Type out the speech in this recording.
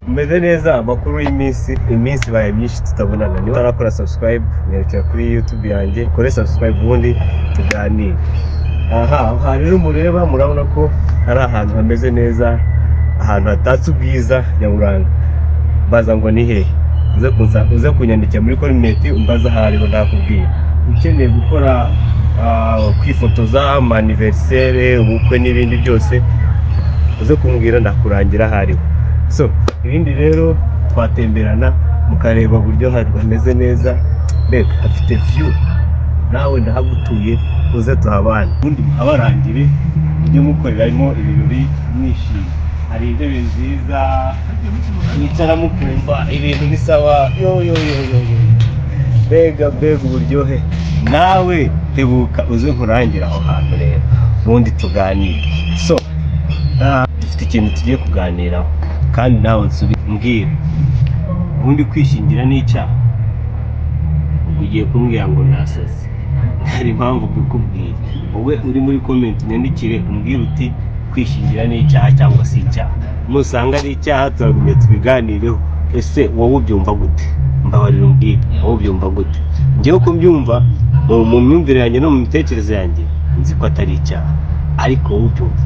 Umeze neza? Amakuru y'iminsi? Iminsi ibaye myinshi tutabonana. Niba utarakora subscribe, mwerekera kuri YouTube yanjye ukore subscribe, ubundi tuganire. Aha aha rero mureba, murabona ko ari ahantu hameze neza, ahantu hatatse ubwiza nyaburanga. Mbaza ngo ni hehe? Uze kunyandikira muri comment umbaza aho ariho, ndakubwira. Ukeneye gukora kwifotoza, ama anniversaire, ubukwe n'ibindi byose, uze kumbwira, ndakurangira aho ariho. So ibindi rero twatemberana mukareba uburyo hameze neza, mbega hafite view. Nawe ndahagutuye, uze tuhabane, ubundi muhabarangire, mujye mukoreramo ibirori mwishimye. Hari intebe nziza mwicara mukumva ibintu ni sawa. Yo yo yo yo yo, mbega mbega uburyohe! Nawe tebuka uze nkurangira aho hantu rero, ubundi tuganire. So dufite ikintu tugiye kuganiraho, kandi nawe nsubi mbwira, ubundi kwishingira ni icyaha? Ubwo ugiye kumbwira ngo nasaze, hari impamvu mbikubwiye. Wowe uri muri comment, unyandikire umbwire uti kwishingira ni icyaha cyangwa si icyaha. Nusanga ari icyaha, turagumya tubiganireho. Ese wowe ubyumva gute? Mbabarira umbwire, wowe ubyumva gute? Njyewe uko mbyumva mu myumvire yanjye no mu mitekerereze yanjye, nzi ko atari icyaha, ariko wowe ubyumva